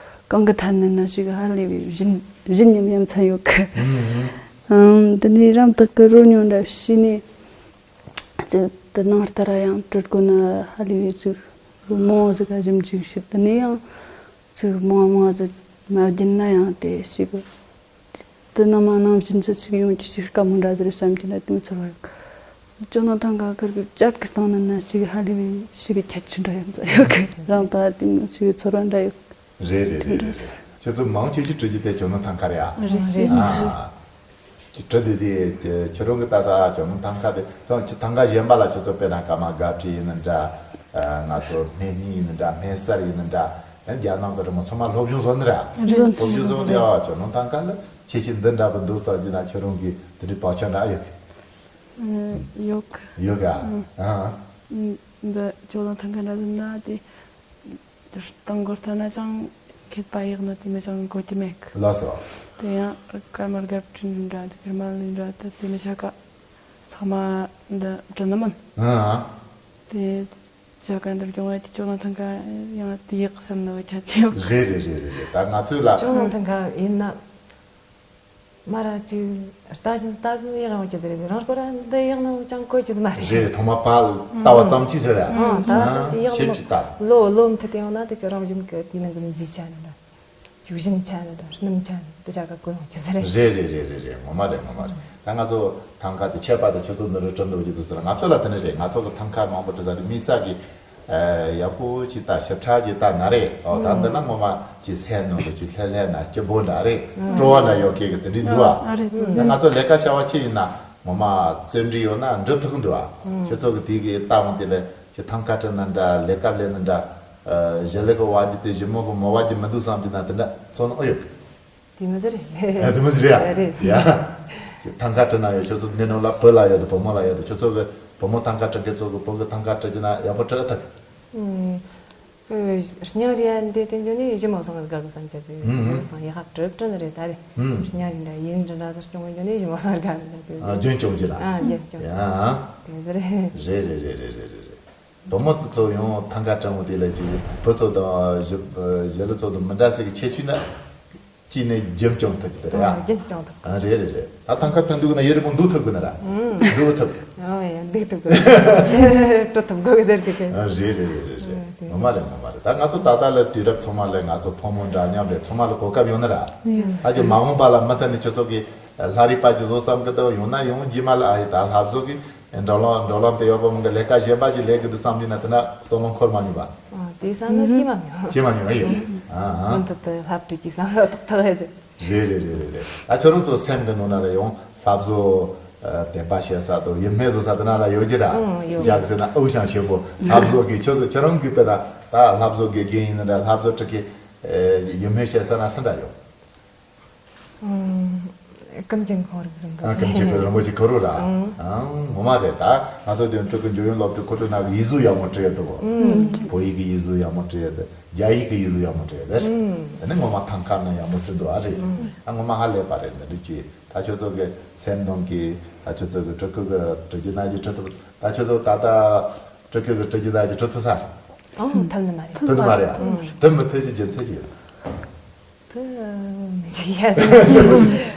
གང་གི་ཐད་ནས་ན་ཞིག་ཧ་ལས་པའི་བཞིན་བཞིན་ཉམས་ཡ་མཚན་ཡོད་གི་ཨང་དེ་ནས་རང་དག་གི་རོ་ཉུང་འདྲ་བྱས་ནས་ཅི་དེ་ནང་ལྟར་ཡང་སྤྲོད་དགོས་ན་ཧ་ལས་པའི་ཅིག་མང་ཟིག་ག་ཞིམ་ཅིག་ཞིག་དེ་ནས་ཡང་ཅིག་མང་མང་ཟིག་མ་བརྒྱུད་ན་ཡང་དེ་ཞིག་དེ་ནང་མ་ནང་བཞིན་ཅི་ཞིག་ཡོང་རྒྱུ་ཞིག་དཀའ་མོ་འདྲ་ཟིག་རེད་བསམ་གྱི་ན་དེ་མི་ཚོར་བ་ཡོད། ཅོ་ནང་ཐང་ག་ཁུར་གི་ཅད་གི་སྟེང་ན་ན་ཞིག་ཧ་ལས་པའི་ཞིག་ཁྱད་ཆོས་འདྲ་ཡོད་ཙང་ཡོད་གི་རང་ད་དེ་མི་ཞིག་ཚོར་བ་འདྲ་ཡོད། རེད་རེད་རེད་རེད་རེད། ཁྱོད་ཚོ་མང་ཆེ་ཆེ་སྤྲོད་རྒྱུ་དེ་ཇོ་ནང་ཐང་ཁ་རེད་ཨ། རེད་རེད། ཨ། ཁྲི་དེ་དེ་ཁྱོད་རང་གི་ལྟ་ས་ཇོ་ནང་ཐང་ཁ་དེ་ཐང་ཁ་གཞན་པ་ལ་ཁྱོད་ཚོ་དཔེར་ན་ཀརྨ་སྒར་བྲིས་ཡིན་ན་འདྲ། ང་ཚོ་སྨན་སྨན་ཡིན་ན་འདྲ་སྨན་གསར་ཡིན་ན་འདྲ། རྒྱ་ནག་གི་རི་མོ་ཚང་མ་སློབ་སྦྱོང་བཟོ་ནི་ར། སློབ་སྦྱོང་བཟོ་དེ་ཨ་ཇོ་ནང་ཐང་ཁ་ལ་ཁྱད་ཆོས་འདི་འདྲ་པོ་འདུག་བསམ་གྱི་ན་ཁྱོད་རང་གི་དེ་འདྲའི་བག་ཆགས་འདྲ་ཡོད། ཡོད་གི་ཡོད་ག་ཨ། འདི་ཇོ་ནང་ཐང་ཁ་འདྲ་ཟིན་ན་དེ། དེར་བཏང་དགོས་ལྟ་ན་ཅང་མཁས་པ་ཡག་ནི་དེ་མི་ཅང་གོ་གི་མེད་གི་ལགས་སོ། དེ་ཡང་ཀརྨ་སྒར་བྲིས་འདྲ་དེ་ཀརྨ་ལི་འདྲ་དེ་དེ་མི་ཆ་ག་ཚང་མ་འདི་བྲིས་ནི་མིན། ཨ། དེ་ཆ་ག་འདིར་སྐྱོང་བ་དེ་ཅོ་ནང་ཐང་ག་ཡང་དེ་ཡག་བསམ་ནི་བ་ཁྱད་ཆེ་ཡོད། རེད་རེད་རེད་རེད་རེད། ད་ང་ཚོས་ལ་ཅོ་ནང་ཐང་ག་ཡིན་ན། མ་ར་ཅིག་ལྟ་བཞིན་ལྟ་གི་ཡག་ཡོང་གི་ཟེར་གི་རང་སྐོར་ར་འདི་ཡག་ན་ཅང་གོ་གི་ཟེར་མ་རེད། རེད་ཐོག་མ་ཕར་ལྟ་བ་ཙམ་ཅིག་ཟེར་ཡ། ཨང་ལྟ་བ་ཙམ་ཅིག་ཡག་ཤེས་ནོ་ཅིག་ལྟ། ལོ་ལོ་མཐུད་དེ་ཡོང་ན་དེ་གི་རང་བཞིན་གི་དེ་ནང་གི་མཛེས་ཆ་ནི་འདྲ། ཅིག་བཞིན་ཆ་ནི་འདྲ་སྣུམ་ཆ་ནི་འདི་ཆ་ག་གོ་ཡོང་གི་ཟེར་རེད། རེད་རེད་རེད་རེད་རེད། ངོ་མ་རེད་ངོ་མ་རེད། ད་ང་ཚོ་ཐང་ཁ་དེ་ཆད་པ་དེ་ཁྱོད་ཚོ་འདི་རུ་བྲིས་འདུག་གི་འདུག་ཟེར་ང་ཚོ་ལ་དེ་ནི་རེད། ང་ཚོ་གི་ཐང་ཁ་མང་པོ་བྲིས་ས་དེ་དམིགས་བསལ་གི་ཡག་པོ་ཅིག་ལྟ་ཞིབ་ཕྲ་ཅིག་ལྟ་ན་རེད། ཨོ་ད་འདི་ན་ངོ་མ་ཅིག་སེམས་ནང་དུ་ཅིག་ལྷོད་ལྷོད་ན་སྐྱིད་པོ་འདྲ་རེད། སྤྲོ་བ་འདྲ་ཡོད་མཁན་གི་དེ་འདྲ་འདུག་ཨ། ཨ་རེད། ད་ང་ཚོ་ལས་ཀ་བྱ་བ་ཅིག་ཡིན་ན་ངོ་མ་རྩེད་འགྲན་ཡོད་ན་འགྲུབ་ཐུབ་ཀྱི་འདུག་ཨ། ཁྱོད་ཚོ་གི་དེ་གི་ལྟ་འོང་དེ་ལས་ཅིག་ཐང་ཁ་བྲིས་ན་འདྲ་ལས་ཀ་ལས་ན་འདྲ། གཞི་ལས་ཀ་བ་ཅིག་དེ་ཞིབ་མོ་གི་མོ་བ་ཅིག་མི་འདུག་བསམ་གྱི་ན་དེ་འདྲ་ཚོར་སྣང་ཨེ་ཡོད་གི། དེ་མི་ཟེར་རེད། ཨ་དེ་མི་ཟེར་ཡ། རེད། ཡ། ཐང་ཁ་བྲིས་ན་ཡོད་ཁྱོད་ཚོ་འདི་ནང་ལ་བུ་ལ་ཡོད་དེ་བུ་མོ་ལ་ཡོད་དེ་ཁྱོད་ཚོ་གི་བུ་མོ་ཐང་ཁ་བྲིས་མཁན་ཚོ་གི་བུ་གི་ཐང་ཁ་བྲིས་ཀྱི་ན་ཡག་པོ་བྲིས་ཐུབ། ཨུམ། སྙིང་རུས་ཡ་འདི་དེ་འཇོན་ནི་ཡིད་མོ་སང་དགའ་གི་བསམ་གྱི་དེ་ཡིད་མོ་སང་ཡག་པ་བྲིས་བྲིས་ནི་རེད་ད་རེད། སྙིང་རུས་འདྲ་ཡིན་འདྲ་འདྲ་ཟེར་སྐྱོང་གི་འཇོན་ནི་ཡིད་མོ་སང་དགའ་གི་འདྲ་དེ། ཨ་རྒྱུན་སྐྱོང་གི་ལ། ཨ་རྒྱུན་སྐྱོང་གི། ཡ། དེ་ཟེར་རེད། རེད་རེད། བུ་མོ་ཚོ་ཡང་ཐང་ཁ་བྲིས་འོང་དེ་ལ་ཞིག་བུ་ཚོ་དང་ཞི་ཞི་ལི་ཚོ་དང་མི་འདྲ་ཟིག་གི་ཁྱད་ཆོས་ན། གཅིག་ནས་རྒྱུན་སྐྱོང་ཐུབ་ཀྱི་རེད་ཨ། རྒྱུན་སྐྱོང་ཐུབ། ཨ་རེད་རེད་རེད། ད་ཐང་ཁ་བྲིས་འདུག་ན་ཡུན་རིང་པོ་འདུག་ཐུབ་ཀྱི་ན་ར། འདུག་ཐུབ། ཨོ་ཡ་འདུག་ཐུབ་གི། བྲིས་ཐུབ་དགོས་གི་ཟེར་གི་གི། ཨ་རེད་རེད་རེད་རེད་རེད། ངོ་མ་རེད་ངོ་མ་རེད། ད་ང་ཚོ་ད་ལྟ་ལ་དུས་རབས་ཚང་མ་ལ་ང་ཚོ་ཕོ་མོ་འདྲ་མཉམ་རེད། ཚང་མ་ལ་གོ་སྐབས་ཡོད་ན་ར། ད་ཀྱི་མ་འོངས་པ་ལ་མུ་མཐུད་ནས་ཁྱོད་ཚོ་གི་ལྷ་རིས་པ་ཅིག་བཟོ་བསམ་གི་འདུག་ཡོང་ན་ཡོང་རྗེས་མ་ལ་ཨ་ཡི་ད་ལྷ་བཟོ་གི། འགྲོ་ལམ་འགྲོ་ལམ་དུ་ཡོད་པ་མང་གི་ལས་ཀ་གཞན་པ་ཞིག་ལས་གི་འདུག་བསམ་དུས་ན་དེ་འདྲ་བསམ་བློ་འཁོར་མ་མྱོང་པ། ཨ་དེ་བསམ་བློ་སྐྱེ་མ་མྱོང་། སྐྱེ་མ་མྱོང་ཨེ་ཡོད། ཨ་ཨ། ཚོན་ཐུབ་ཏུ་ལྷ་བྲིས་ཀྱི་བསམ་བློ་ཏག་ཏག་ཨེ་ཟེར། རེད་རེད་རེད་རེད་རེད། ཨ་ཁྱོད་རང་ཚོ་སེམས་གི་ནང་ན་རེ་ཡོང་ལྷ་བཟོ་ དད་པ་བྱེད་ས་དང་ཡིད་སྨོན་བཟོ་ས་དེ་ན་ལ་ཡོད་ཀྱི་ར། ཨང་། ཡོད། རྒྱ་གི་ཟེར་ན་ཨུ་ཞང་ཆེན་པོ་ལྷ་བཟོ་གི་ཁྱོད་ཚོ་ཁྱེད་རང་གི་དཔེ་ད་ད་ལྷ་བཟོ་དགེ་རྒན་ཡིན་ན་འདྲ། ལྷ་བཟོ་སྤྲུལ་སྐུ་ཡིད་སྨོན་བྱེད་ས་ན་སུ་འདྲ་ཡོད། ཨང་། ཀུན་མཁྱེན་ཁོང་རང་རང་གི། ཨ། ཀུན་མཁྱེན་ཁོང་རིན་པོ་ཆེ་ཁོ་རུ་ར། ཨང་། ཨང་། ངོ་མ་རེད། ད་ང་ཚོ་དེ་སྤྲུལ་སྐུ་འཇུ་ཡོན་སློབ་ཕྲུག་ཁོ་ཚོ་ནང་གི་ཡིག་གཟུགས་ཡག་མོ་བྲིས་ཡོད་དོ། ཨང་། བོད་ཡིག་གི་ཡིག་གཟུགས་ཡག་མོ་བྲིས་ཡོད་དོ། རྒྱ་ཡིག་གི་ཡིག་གཟུགས་ཡག་མོ་བྲིས་ཡོད་དོ། ཨང་། དེ་ནི་ངོ་མ་ཐང་ཀ་ནང་ཡག་མོ་བྲིས་འདུག་ཨ་རེད། ཨང་། ཨ། ངོ་མ་ཧ་ལས་པ་རེད། འདི་འདྲ་ཅིག་ད་ཁྱོད་ཚོ་གི་སེམས་གཏོང་གི། ད་ཁྱོད་ཚོ་གི་སྤྲུལ་སྐུ་གི་བྲི་རྒྱུ་ན་གི་བྲི་ཐུབ། ད་ཁྱོད་ཚོ་ད་ལྟ་སྤྲུལ་སྐུ་གི་བྲི་རྒྱུ་ན་གི་བྲི་ཐུབ་ས་རེད། ཨང་། ཐུབ་ནི་མ་རེད། ཐུབ་ནི་མ་རེད། ཨང་། ཐུབ་མི་ཐུབ་ཀྱི་རྒྱུ་མཚན་ཅི་ཡོད། དེ་ཡ།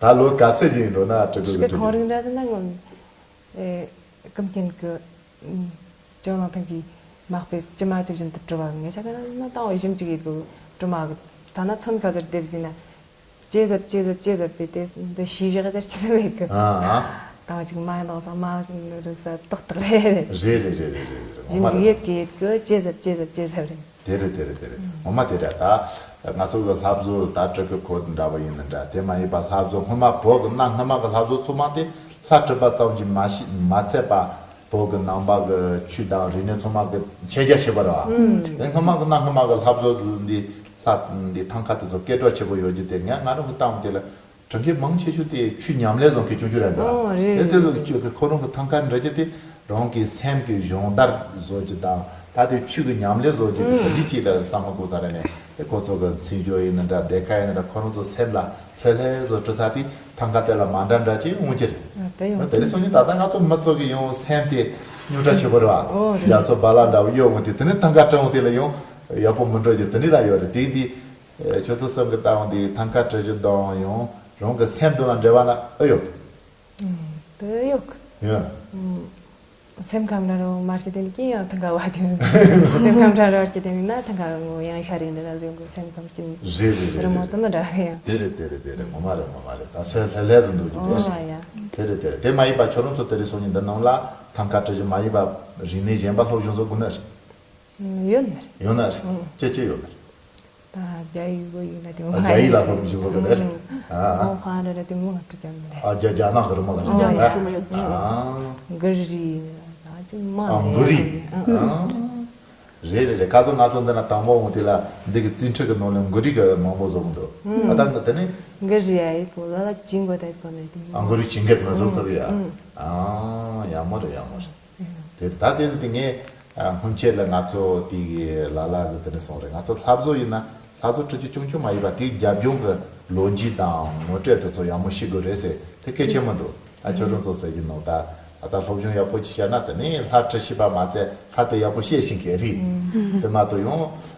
ད་ལོ་ག་ཚོད་ཅིག་འགྲོ་ན་སྤྲུལ་སྐུ་གི་སྤྲུལ་སྐུ་ཁོང་རང་འདྲ་ཟེར་ན་ངོ་། ཨེ། ཀུན་མཁྱེན་གི། ཨུམ། ཅོ་ལང་ཐང་གི་མ་དཔེ་ཇི་མ་ཇི་བཞིན་དུ་བྲི་བ། ངེད་ཅག་གི་ན་ཏང་བ་ཞིམ་གཅིག་གི་དུ་བྲི་མ་གི། ད་ན་ཚོན་ཁ་ཟེར་དེ་བཞིན་ན་ཇེ་ཟབ་ཇེ་ཟབ་ཇེ་ཟབ་པའི་དེ་འདི་ཤེས་བཞག་ཟེར་ཅི་ཟེར་མེད་གི། ཨ། ཨ། ཏང་བ་ཅིག་མ་ཡང་ལག་ས་མ་རི་ས་ཏག་ཏག་རེད། རེད་རེད་རེད་རེད་རེད། ཞིམ་གཅིག་ཡེད་གི་ཡེད་གི་ཇེ་ཟབ་ཇེ་ཟབ་ཇེ་ཟབ་རེད། དེ་རེད་དེ་རེད་དེ་རེད། ངོ་མ་དེ་རེད། ད་ང་ཚོ་གི་ལྷ་བཟོ་ད་སྤྲུལ་སྐུ་ཁོ་འདྲ་བ་ཡིན་ན་འདྲ། དེ་མ་ཡིན་པ་ལྷ་བཟོ་སྔོན་མ་བོད་གི་གནའ་སྔ་མ་གི་ལྷ་བཟོ་ཚང་མ་དེ་ལྷ་སྤྲུལ་པ་ཙམ་གྱིས་མ་ཤི་མ་ཚད་པ། བོད་གི་ནང་པ་གི་ཆོས་དང་རིག་གནས་ཚང་མ་གི་མཁྱེན་རྒྱ་ཆེ་བ་རེད་བ། ཨུམ། དེ་སྔོན་མ་གི་གནའ་སྔ་མ་གི་ལྷ་བཟོ་འདི་ལྷ་འདི་ཐང་ཀ་དེ་ཚོ་སྐད་གྲགས་ཆེ་པོ་ཡོད་རྒྱུ་དེ་ང་ང་རང་གི་ལྟ་བ་དེ་ལ། དྲི་མཁན་མང་ཆེ་ཤོས་དེ་ཆོས་ཉམས་ལེན་བཟོ་མཁན་ཆུང་ཆུང་རེད་འདུག་ཨ། ཨོ་རེད། དེ་དེ་ལ་ཁྱོད་ཀྱི་ཁོ་རང་གི་ཐང་ཀ་འདྲ་རྒྱུ་དེ་རང་གི་སེམས་ཀྱི་སྦྱོང་བརྡར་བཟོ་རྒྱུ་དང་ད་དེ་ཆོས་ཀྱི་ཉམས་ལེན་བཟོ་རྒྱུ་དེ་ཨུམ། ག་འདྲ་ཅིག་ལ་བསམ་བློ་བཏང་ས་རེད་ནས། དེ་ཁོ་ཚོ་གི་མཚན་བརྗོད་ཡིན་ན་འདྲ། སྡེར་ཁ་ཡིན་ན་འདྲ། ཁོ་རང་ཚོ་སེམས་ལ་ལྷོད་ལྷོད་བཟོ་འགྲོ་ས་དེ་ཐང་ཀ་དེ་ལ་མ་འདྲ་འདྲ་ཅིག་འོང་གི་རེད། ཨ། དེ་ཡོང་དེ་ལས་སོང་ནས་ད་ལྟ་ང་ཚོ་མི་ཚོ་གི་ཡང་སེམས་དེ་རྙོག་དྲ་ཆེ་པོ་རེད་བ། ཨོ་རེད། རྒྱ་མཚོ་བ་ལ་འདྲ་བོ་གཡོ་འོང་དུས་དེ་ནས་ཐང་ཀ་བྲི་འོང་དེ་ལ་ཡང་ཡག་པོ་མི་འགྲོ་རྒྱུ་དེ་འདྲ་ལ་ཡོད་རེད། དེ་འདི། ཨེ། ཁྱོད་ཚོ་སེམས་ཀྱི་ལྟ་བ་འདི་ཐང་ཀ་བྲི་རྒྱུ་དང་ཡང་རང་གི་སེམས་དོན་ལ་འབྲེལ་བ་ན་ཨེ་ཡོད། ཨུམ། དེ་ཡོད་གི། ཡ། ཨུམ། སེམས་ཁམས་འདྲ་རུ་མ་སྐྱིད་དེ་ནི་ཀྱིན་ཡང་ཐང་ཀ་བ་དེ་མིན། སེམས་ཁམས་འདྲ་རུ་སྐྱིད་དེ་མིན་ན་ཐང་ཀ་ངོ་ཡང་ཤ་རིང་འདྲ་ན་ཟེར་གི། སེམས་ཁམས་སྐྱིད། རེད་རེད་རེད་རི་མོ་རེད། དེ་མི་འདྲ་གི་ཡང་། དེ་རེད་དེ་རེད་དེ་རེད། ངོ་མ་རེད་ངོ་མ་རེད། ད་སོས་ལྷེ་ལྷེ་ཟིན་འདུག་ཅིག་ཨོ་དེ་རེད། ཡ། དེ་རེད་དེ་རེད། དེ་མ་ཡིན་པ་ཁྱོད་རང་ཚོ་དེ་རིང་སང་ཉིན་འདི་ནང་ལ་ཐང་ཀ་བྲི་རྒྱུ་མ་ཡིན་པ་རིག་གནས་གཞན་པ་སློབ་སྦྱོང་བཟོ་དགོས་ན་རེད། ཡོད་ནི་རེད། ཡོད་ན་རེད། ཨང་། ཅི་ཅི་ཡོད་ནི་རེད། ད་རྒྱ་ཡིག་བོད་ཡིག་ལ་དེ། ཨ། རྒྱ་ཡིག་ལ་སློབ་སྦྱོང་བཟོ་གི་རེད། ཨང་། ཨ། སོང་ཧ་ར་ར་དེ་མོ་ང་ཁྲི་ཅང་མི་རེད། ཨ། རྒྱ་རྒྱ་ནག་གི་རི་མོ་ལ། ཨ། སློབ་སྦྱོང་ཡ། ཨ། གུ་རི་ན་ཅི་མ། ཨ། གུ་རི། ཨང་། ཨ། རེད་རེད་རེད། ཁ་ཚོ་ང་ཚོ་འདི་ན་དང་པོ་འོང་དེ་ལ་འདི་གི་རྩིས་འཕྲུལ་གི་ནང་ལ་གུ་རི་གི་མང་པོ་བཟོ་གི་འདུག་ཨ། ད་འདི་དེ་ནི་གུ་རི་ཡ་ཡིག་པོ་ལ་ལ་ཅིང་གོ་ད་ཡིག་པོ་ནི་དེ། ཨ། གུ་རི་ཅིང་གེ་དེ་ན་བཟོ་ཐུབ་ཡ། ཨང་། ཨ། ཡག་མོ་རེད་ཡག་མོ་རེད། དེ་ད་དེ་ཚོ་དེ་ངས་སྔོན་ཆད་ལ་ང་ཚོ་དེ་གི་ལ་ལ་གི་དེ་ནས་སོང་རེད། ང་ཚོ་ལྷ་བཟོ་ཡིན་ན་ལྷ་བཟོ་ཁྲི་ཆུ་ཆུང་ཆུང་མ་ཡིན་པ་དེའི་རྒྱབ་ལྗོངས་ཀྱི་ལོ་རྒྱུས་དང་ངོ་སྤྲོད་དེ་ཚོ་ཡག་མོ་ཤེས་དགོས་རེད་ཟེར། དེ་གལ་ཆེན་མོ་འདུག་ཨ། ཁྱོད་རང་ཚོ་ཟེར་གྱི་ནོ། ད་ད་ལྟ་སློབ་སྦྱོང་ཡག་པོ་ཅིག་བྱས་ན་དེ་ནས་ལྷ་ཁྲི་ཤེས་པ་མ་ཚད་ལྷ་དེ་ཡག་པོ་བཤད་ཤེས་མཁན་རེད། དེ་མ་གཏོགས་ཡང་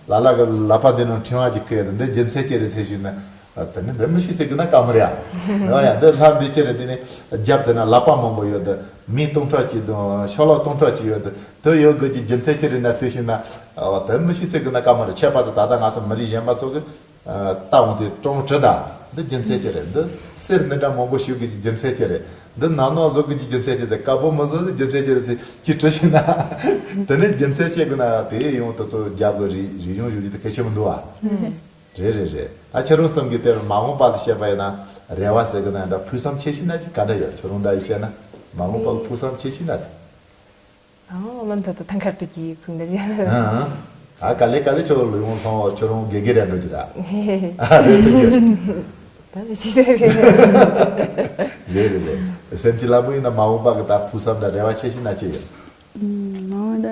ལ་ལ་གི་ལག་པ་འདི་ནང་ཕྲེང་བ་ཅིག་བཀལ་ཏེ་འདི་རྒྱུ་མཚན་ཅི་རེད་ཟེར་ཞུས་ན། ཨ། དེ་ནི་འདི་མི་ཤེས་ཟེར་གི་ན་དཀའ་མོ་རེད་ཨ། ཨ་ཡ། འདི་ལྷ་འདི་ཅི་རེད། དེ་ནི་རྒྱབ་དེ་ན་ལག་པ་མང་པོ་ཡོད་དེ། མི་སྟོང་ཕྲག་གཅིག་དང་ཤོ་ལོ་སྟོང་ཕྲག་གཅིག་ཡོད་དེ། དེ་ཡོད་དགོས་ཀྱི་རྒྱུ་མཚན་ཅི་རེད་ན་ཟེར་ཞིག་ན། ཨ། དེ་མི་ཤེས་ཟེར་གི་ན་དཀའ་མོ་རེད། ཁྱད་པར་དུ་ད་ལྟ་ང་ཚོ་མི་རིགས་གཞན་པ་ཚོ་གི། ཨ། ལྟ་འོང་དེ་ཀྲོང་བྲི་ད། འདི་རྒྱུ་མཚན་ཅི་རེད། འདི་གསེར་འདི་འདྲ་མང་པོ་ཞིག་གི་རྒྱུ་མཚན་ཅི་རེད། འདི་ནག་ནོག་བཟོ་གི་རྒྱུ་མཚན་ཅི་རེད། དཀར་པོ་མི་བཟོ་གི་རྒྱུ་མཚན་ཅི་རེད་ཟེར་ཅིག་དྲི་ཞིག་ན། དེ་ནི་རྒྱུ་མཚན་བཤད་གི་ན་དེ་ཡང་དེ་ཚོ་རྒྱབ་གི་རིག་རིག་གཞུང་ཡོད་རྒྱུ་དེ་གལ་ཆེན་པོ་འདུག་ཨ། རེད་རེད་རེད། ད་ཁྱེད་རང་ཙམ་གྱི་དེར་མ་འོངས་པ་ལ་བཤད་པ་ཡིན་ན་རེ་བ་ཟེར་གི་ན་འདྲ་ཕུགས་བསམ་ཆེ་ཤོས་ན་ཅིག་ག་འདྲ་ཡོད། ཁྱེད་རང་འདྲ་ཡིས་བཤད་ན་མ་འོངས་པ་ལ་ཕུགས་བསམ་ཆེ་ཤོས་ན་དེ། ཨང་། མུ་མཐུད་དུ་ཐང་ཀ་བྲི་རྒྱུའི་ཕུགས་འདུན་ཡོད། ཨང་། ཨ། ག་ལེ་ག་ལེ་ཁྱོད་ལ་ཡོང་སོང་། ཁྱོད་རང་དགེ་རྒན་རེད་འགྲོ་གི་ར། ཨ། རེད་འགྲོ་གི། ད་མི་ཤེས་ཟེར་གི། རེད་རེད་རེད། སེམས་ཀྱི་ལམ་བུ་ཡིན་ན་མ་འོངས་པ་གི་ད་ཕུགས་བསམ་དང་རེ་བ་ཆེ་ཤོས་ན་ཅི་ཡོད། མ་འོངས་ད་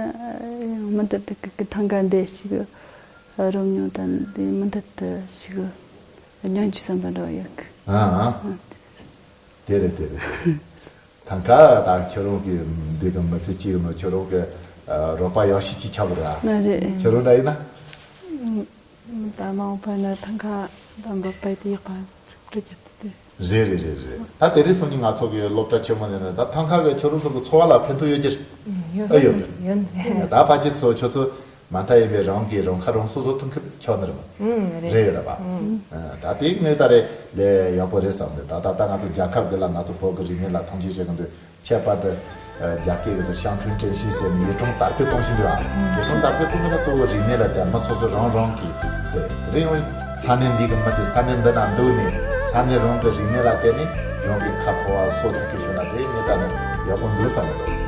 ཡང་མུ་མཐུད་དུ་གི་གི་ཐང་ཀ་འདི་ཞིག་རོལ་མྱོང་དང་འདི་མུ་མཐུད་དུ་ཞིག་སྙོན་རྒྱུའི་བསམ་པ་འདྲ་བ་ཡོད་གི། ཨ་ཨ། ཨ། དེ་རེད་དེ་རེད་དེ་རེད། ཐང་ཀ་ད་ཁྱོད་རང་གི་འདི་གི་མི་ཚེ་གཅིག་ནང་ཁྱོད་རང་གི་རོགས་པ་ཡག་ཤོས་གཅིག་ཆགས་པ་རེད་ཨ། ཨ། རེད། ཁྱོད་རང་འདྲ་ཡིན་ན། ད་མ་འོངས་པ་ན་ཐང་ཀ་དང་འབྲོག་པའི་དེ་ཡག་པ་འགྲོ་རྒྱུ་དེ། རེད་རེད་རེད་རེད། ད་དེ་རིང་སང་ཉིན་ང་ཚོ་གི་སློབ་གྲྭ་ཆེན་མོ་ནས་ནི་ད་ཐང་ཀ་གི་ཁྱོད་རང་ཚོ་གི་འཚོ་བ་ལ་ཕན་ཐོགས་ཡོད་ཀྱི་རེད། ཡོད་ཨ་ཡོད་ཀྱི་རེད། ཡོད་རེད། ད་ཕལ་ཆེར་ཚོ་ཁྱོད་ཚོ་མ་མཐའ་ཡིན་པའི་རང་གིས་རང་ཁ་རང་གསོ་བཟོ་ཐུབ་མཁན་ཆགས་ནི་རེད་མ། ཨུམ། རེད། རེད་རེད་པ། ཨུམ། ཨ། ད་དེ་ངས་ད་རེད་ལས་ཡག་པོ་རེད་བསམ་ནས། ད་ད་ལྟ་ང་ཚོ་རྒྱལ་ཁབ་འདི་ལ་ང་ཚོ་བོད་ཀྱི་རིག་གནས་ལ་མཐོང་ཆེན་བྱེད་གི་འདུག་ཁྱད་པར་དུ་རྒྱ་སྐད་ཀྱི་ཤང་ཁྲུན་ཀྲེང་ཤིན་ཟེར་ནས་ཡིག་ཆུང་དར་སྤེལ་གཏོང་བཞིན་འདུག་ཨ། ཡིག་ཆུང་དར་སྤེལ་གཏོང་གི་ན་གཙོ་བོ་རིག་གནས་ལ་བརྟེན། མི་སོ་སོ་རང་རང་གིས་དེ་རེད་ཡོང་། ས་གནས་འདི་གི་མི་དེ་ས་གནས་འདི་ན་འདུག་ནས་ས་གནས་རང་གི་རིག་གནས་ལ་བརྟེན་ནས། གཞུང་གི་ཁ་ཕོ་བ་སོ་ཐུག་གི་ཞུ་ན་དེ་ངས་ལྟ་ན་ཡག་པོ་འདུག་བསམ་གི་འདུག